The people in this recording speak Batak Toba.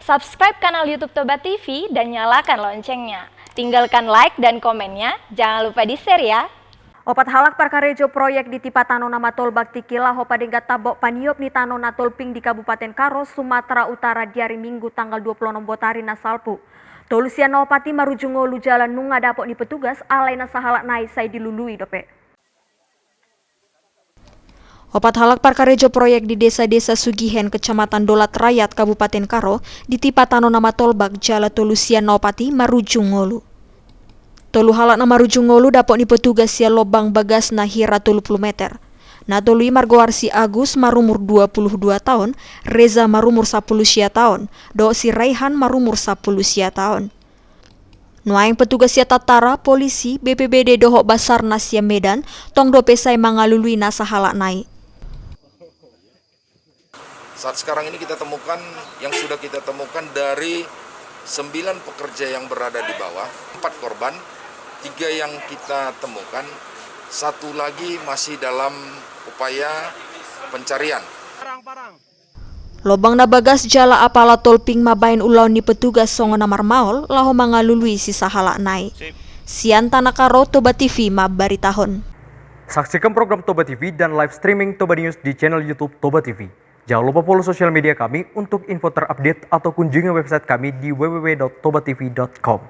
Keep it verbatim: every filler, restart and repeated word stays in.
Subscribe kanal YouTube Toba T V dan nyalakan loncengnya. Tinggalkan like dan komennya, jangan lupa di-share ya. Opat halak parkarejo proyek di tipa tano na matolbak tingki laho padenggan tambok paniop ni tano na tolping di Kabupaten Karo, Sumatera Utara di ari Minggu tanggal dua puluh enam Botari na salpu. Tolu sian na opat i marujung ngolu jala nunga dapot ni petugas alai na sahalak nai sai dilului dope. Opat halak parkarejo proyek di desa-desa Sugihen, Kecamatan Dolat Rayat, Kabupaten Karo, di tipa tano na matolbak jala tolu sian na opat i marujung ngolu. Tolu halak na marujung ngolu dapot ni petugas sian lobang bagasna hira tolu pulu meter. Na tolu i margoar si Agus marumur dua pulu dua taon, Reza marumur sampulu sia taon, dohot si Raihan marumur sampulu sia taon. Nuaeng petugas sian tantara, polisi, B P B D dohot Basarnas sian Medan, tong dope sai mangalului na sahalak nai. Saat sekarang ini kita temukan, yang sudah kita temukan dari sembilan pekerja yang berada di bawah, empat korban, tiga yang kita temukan, satu lagi masih dalam upaya pencarian. Lobang na bagas jala apala tolping mambahen ulaon ni petugas songon na marmaol laho mangalului si sahalak nai. Sian Tanah Karo, Toba T V mambaritahon. Saksikan program Toba T V dan live streaming Toba News di channel YouTube Toba T V. Jangan lupa follow sosial media kami untuk info terupdate atau kunjungi website kami di w w w dot toba t v dot com.